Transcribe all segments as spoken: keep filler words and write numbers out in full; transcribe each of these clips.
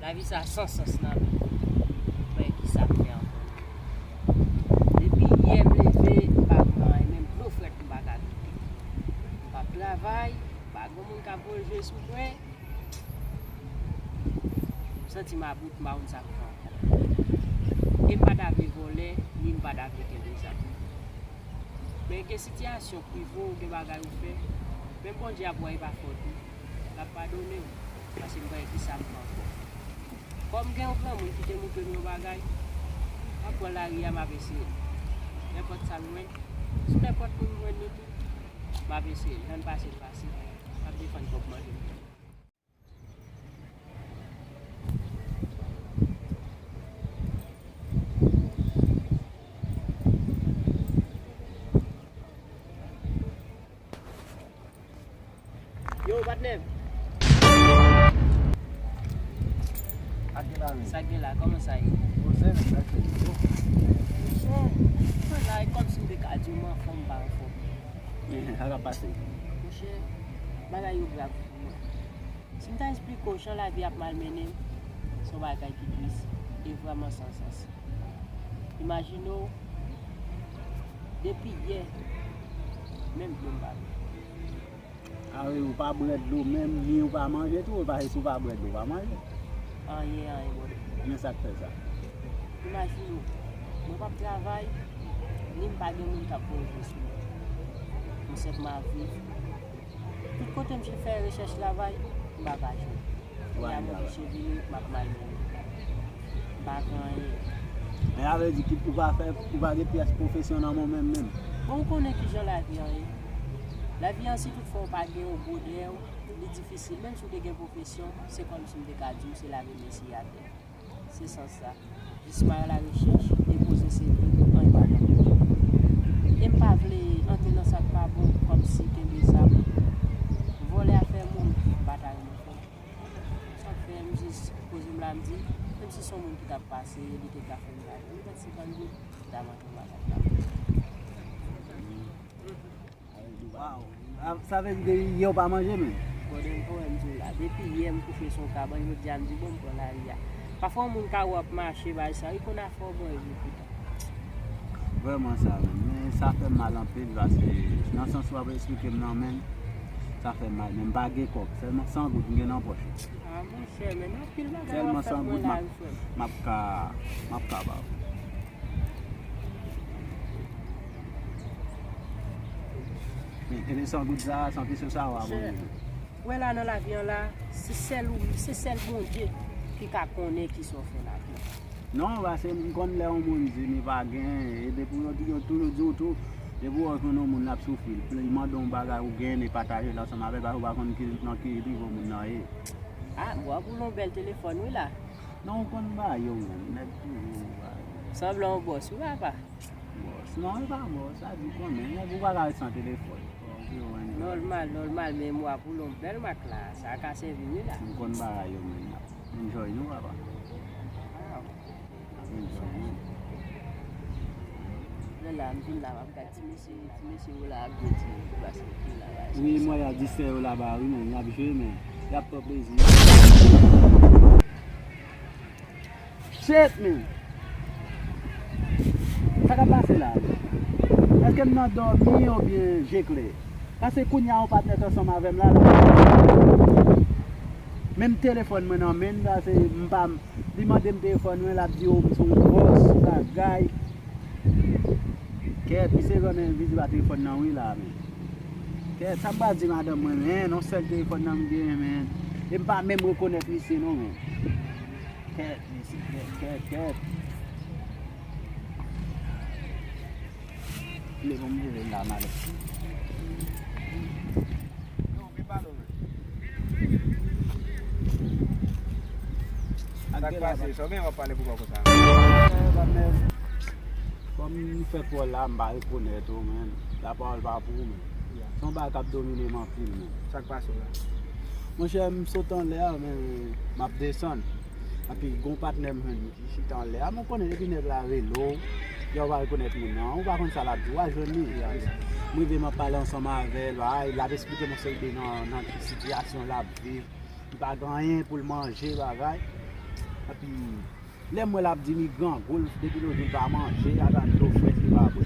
Lavi sa san sans nan men. Mwen ki sa m fè ankò. Depi yè m leve, m pa pran anyen, menm dlo frèt m pa ka bwè. M p ap travay, pa gen moun k ap voye je sou mwen. M santi m about, m pa konn sa m fè ankò. E m pa ta vle vòlè, ni m pa ta vle kenbe zam. Men gen sitiyasyon k rive w, gen bagay ou fè, menm Bondye ap wè e pa fòt ou, l ap padone w, paske m pa wè kisa m fè ankò. Kòm gen yon granmoun ki te montre m yon bagay, m ap pran lari a, m ap eseye l. Nenpòt sa l jwenn, sou nenpòt moun m jwenn li tou, m ap eseye l. Jan l pase l pase, m ap defann kòb manje m. Yo, patnè m. Sa k gen la, kòman sa ye? Monchè, mwen la, e kòmsi m te ka di w m anfòm, m pa anfòm. Sa k ap pase? Monchè, bagay yo grav pou mwen. Si m ta esplike w jan lavi ap malmennen m, se yon bagay ki tris e vrèman san sans. Imajine w, depi yè, menm dlo m pa bwè. A wi, ou pa bwè dlo menm, ni ou pa manje tou, paske si ou pa bwè dlo, ou pa manje. Anyen, anyen, bòdè. Men sa k fè sa? Imajine w, mwen p ap travay, ni m pa gen moun k ap voye je sou mwen. Mwen sèlman ap viv. Tout kote m fè rechèch travay, m pa ka jwenn. Kounye a mwen bouche vini, m ap malmennen. M pa gen anyen. Men sa vle di ki ou pa fè, ou pa gen pyès pwofesyon nan men w menm menm. Bon, ou konnen kijan lavi an ye. Lavi an, si tout fwa ou pa gen yon gwo dèyè w, li difisil. Menm si w te gen pwofesyon, se kòmsi m te ka di w se lave men siye atè. Se sans sa. Jis m al a larechèch, depoze C V, anyen pa janm fèt. E m pa vle antre nan sa k pa bon, kòmsi kenbe zam, vòlè afè moun, m pa ta renmen fè l. Sa k fè m jis poze m la, m di, menm si se yon moun ki t ap pase, li te ka fè m mal. Li mèt senkann goud, m ta manje yon bagay la. Waw. A, sa vle di depi yè w pa manje menm? Bòdè, m pa wè m di w la. Depi yè m kouche sou yon kabann, jodi a m di bon m pran lari a. Pafwa yon moun ka wè w ap mache, bagay sa, li konn afè w bon e vre poutan. Vrèman sa menm, men sa fè m mal anpil paske nan sans w ap esplike m nan menm, sa fè m mal, men m pa gen kòb, sèlman san goud m gen nan pòch. A monchè, men anpil bagay w ap fè pou mwen la wi frè m. M ap ka, m ap ka ba w. Men kenbe san goud sa, san peso sa w a manje. Ou wè la nan lavi an la, se sèl ou, se sèl Bondye ki ka konnen kisa w fè lavi an. Non, paske m konn lè yon moun di li pa gen, e depi yo di, yo toujou di w tou, depi w jwenn yon moun l ap soufri, li mande yon bagay ou gen, li pataje l ansanm avè l, paske ou pa konn ki, nan ki nivo moun nan ye. A, bò, w ap woule yon bèl telefòn wi la. Non, ou konn ba yo menm, nèg toujou ba yo. Sanble yon bòs wi papa. Bòs, non, e pa bòs, sa di konnen, nèg ou pa ka ret san telefòn. Nòmal, nòmal, men m w ap woule yon bèl mak la, sa ka sèvi wi la. M konn ba yo menm, n ap enjoy nou papa. N ap enjoy nou. Lè la, m vin la, m ap gad ti mesye, ti mesye yo la ap jwe ti baskèt yo la, la. Wi, m wè y ap distrè yo laba wi, men y ap jwe, men y ap pran plezi. Shit, men. Sa k ap pase la, men? Èske m nan dòmi oubyen je klè? Paske kounye a yon patnè t ansanm avè m la, la. Menm telefòn mwen nan men l, paske m pa, li mande m telefòn mwen, l ap di, o, m se yon bòs, bagay. Kèt, misye renmen vizit a telefòn nan wi la, men. Kèt, sa m pral di madanm mwen, men, yon sèl telefòn nan m genyen, men. E m pa menm rekonèt misye non, men. Kèt, mesye, kèt, kèt, kèt. Lè bon m leve m la malè. Sa k pase? Sa w gen w ap pale pou kò konsa? Eh, patnè, kòm m fèk wè w la, m pa rekonèt ou, men. Lapawòl pa pou ou, men. Se yon bagay k ap domine m anpil, men. Sa k pase w la? Monchè, m sot anlè a, men m ap desann. Epi, gon patnè m jwenn li ki chita anlè a. Men w konnen, depi nèg la rele w, lè w pa rekonèt moun nan, ou pa konn sa l ap di w, w al jwenn li. M rive, m ap pale ansanm avè l, bagay, l ap esplike m yon seri de nan, nan sitiyasyon l ap viv. Li pa gen anyen pou l manje, bagay. Epi, lè m wè l ap di m li grangou, depi lòt jou l pa manje, ata dlo frèt li pa bwè.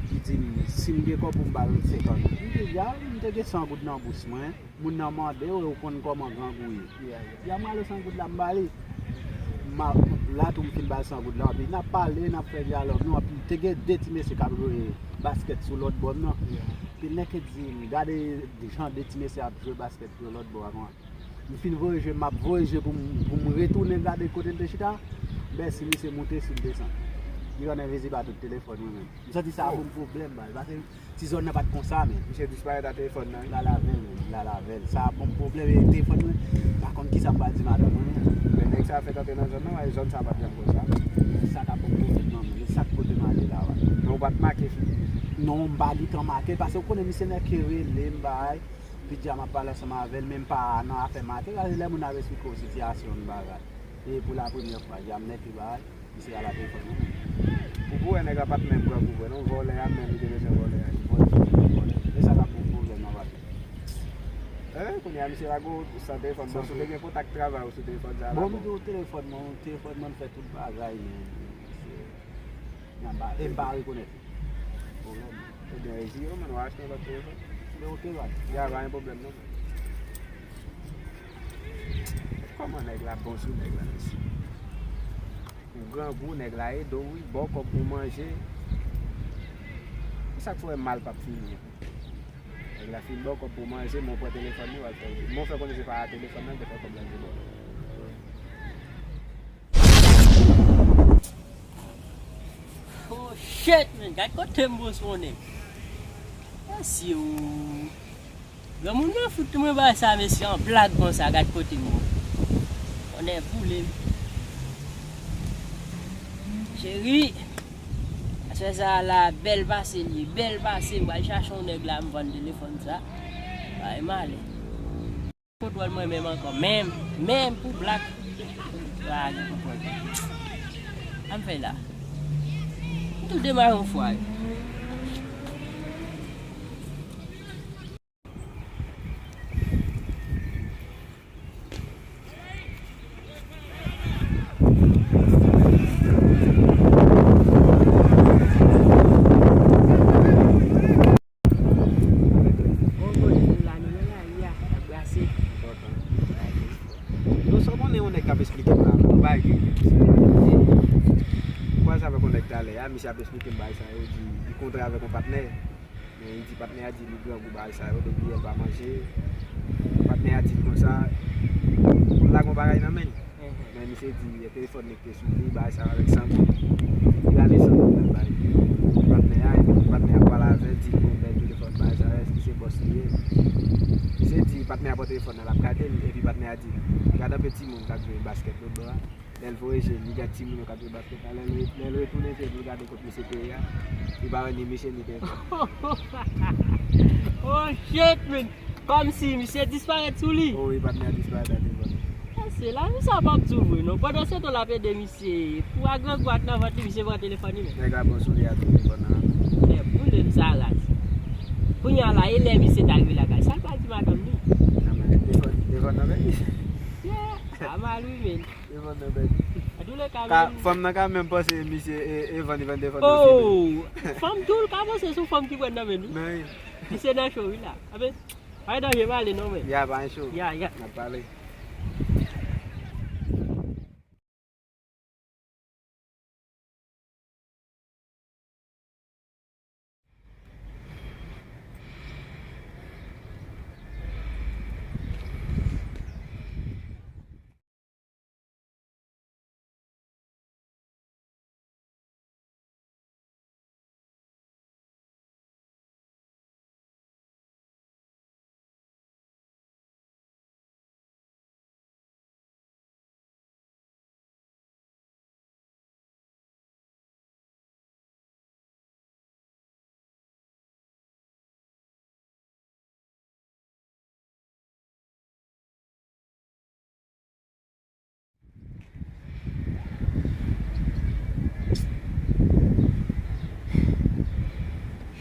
Li di m, si m gen kòb pou m ba l senkant goud. M di, "Ya, m te gen san goud nan bous mwen." Moun nan mande w, ou konn kòman grangou ye. Ya, m rale san goud la, m ba li. M a, la tou m fin ba l san goud la, epi n ap pale, n ap fè dyalòg nou, epi te gen de ti mesye k ap jwe baskèt sou lòt bò nan. Epi nèg ki di m, gade jan de ti mesye ap jwe baskèt sou lòt bò a, m fin voye je, m ap voye je pou m, pou m retounen gade kote l te chita. Bèsi misye moute sou desann. Li rann envizib a tout telefòn mwen menm. M santi sa a ban m pwoblèm, baz. Paske ti zòn nan pa t konsa, men. Misye disparèt a telefòn nan, wi. L al avè l, menm. L al avè l. Sa a ban m pwoblèm, e telefòn mwen. M pa konn kisa m pral di madanm mwen, menm. Men nèg sa a fèk antre nan zòn nan, wi, zòn sa a pa t janm konsa. Sa k ap ban m pwoblèm nan, men. E sa k pote m ale la, wi. Men ou pa t make fi? Non, m pa gentan make l, paske ou konnen misye nèg ki rele m, bay. Pi dja m ap pale ansanm avè l, men m pa nan afè make, paske lè moun ap esplike w sitiyasyon l bagay. E pou la premyè fwa, dja m nèk li bagay, misye al a telefòn mwen. Pou pou wè nèg la pa t menm grangou vre non, vòlè a menm li te bezwen vòlè a, li vòlè, vòlè. E sa k ap pou pwoblèm nan, papi. Eh, kounye a misye lage w san telefòn, bon, si w te gen kontak travay ou sou telefòn sa la, bon, m di w telefòn mwen, telefòn mwen fè tout bagay, men, misye, e m pa rekonèt li. Pwoblèm. Ebyen, retire yo, man, w a achte yon lòt telefòn. Men ok, man. Ya, pa gen pwoblèm, non, man. Kòman nèg la bon sou nèg la, mesye? Ou grangou, nèg la ede w, wi, ba w kòb pou manje. Sa k fè w wè mal p ap fini? Nèg la fin ba w kòb pou manje, men w pran telefòn li, w al fè, men w fè konnen se pa telefòn nan ki te fè kòb la te ba w. Oh shit, man, gad kote m bouswonnen. Mesye, o. Granmoun nan fout mwen bay sa, mesye, an blag konsa, gad kote m bon. Tonnè boule m. Cheri, aswè sa a la, bèl pase l ye, bèl pase, m pral chache yon nèg la, m vann telefòn sa. Bay malè. Kontwòl mwen menm ankò, menm, menm pou blak. Pa gen kontwòl. Sa m fè la? M tou demare yon fwa. Bon, bon, nou la, nou nan lari a, n ap brase. Enpòtan. Non, sa w konnen yon nèg k ap esplike m la, yon bagay ki rive misye. M kwaze avèk yon nèg talè a, misye ap esplike m bagay sa yo, di li kontre avèk yon patnè. Men li di patnè a di li grangou bagay sa yo, depi yè l pa manje. Patnè a di l konsa, pou l lage yon bagay nan men l. Men misye di, e, telefòn li ki te sou li, bagay sa yo avèk san goud. Li rale san goud la, l bay patnè a, epi patnè a pral avè l, di l gon bèl telefòn, bagay sa yo, èske se bòs li ye? Misye di patnè a pran telefòn nan, l ap gade l, epi patnè a di l, gad anpe timoun k ap jwe baskèt lòt bò a. Lè l voye je l, li gad timoun yo k ap jwe baskèt la, lè l re-, lè l retounen je l pou l gade kot misye te ye a, li pa wè ni misye ni telefòn. Oh shit, man! Kòmsi misye disparèt sou li. Oh wi, patnè a disparèt a telefòn. Mesye, lavi sa p ap di w vre non. Pandan se tan l ap ede misye, pou a grangou a t nan vant li, misye pran telefòn li menm. Nèg la bon sou li a tou telefòn nan. Lè boule m sa raz. Kounye a la, e lè misye ta rive lakay, sa l pral di madanm li? Nan men telefòn, telefòn nan men li. Yeah, sa mal wi, men. Telefòn nan pèdi. An tou le ka, men fanm nan ka menm panse misye e, e vann li vann telefòn nan. Oh, fanm tou l ka panse se yon fanm ki pran nan men li. Men wi. Misye nan cho wi la. Ape, pa gen danje, m ale non, men. Ya, pa gen cho. Ya, ya. N ap pale.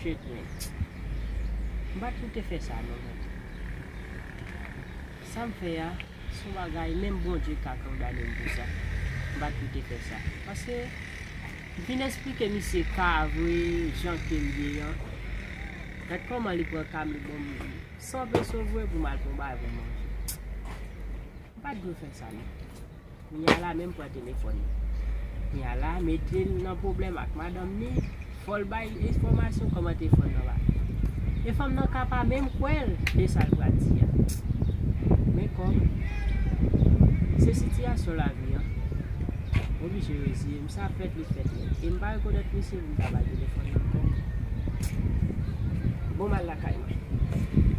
Shit, man. M pa t pou te fè sa, non, men. Sa m fè a, Se yon bagay, menm Bondye ka kondane m pou sa. M pa t pou te fè sa. Paske, m fin eksplike misye ka vre, jan ke m ye an. Gad kòman li pran ka m, li ban m san peso vre pou m al pran bagay pou m manje. M pa t dwe fè sa, non. Kounye a la, menm pran telefòn nan. Kounye a la, mete l nan pwoblèm ak madanm ni, fò l bay enfòmasyon kòman telefòn nan va. E fanm nan ka pa menm kwè l de sa l pral di a. Men kòm se sitiyasyon lavi an, m oblije reziye m, sa fèt li fèt nèt. E m pa rekonèt misye pou m ta bay telefòn nan ankò. Bon, m al lakay mwen.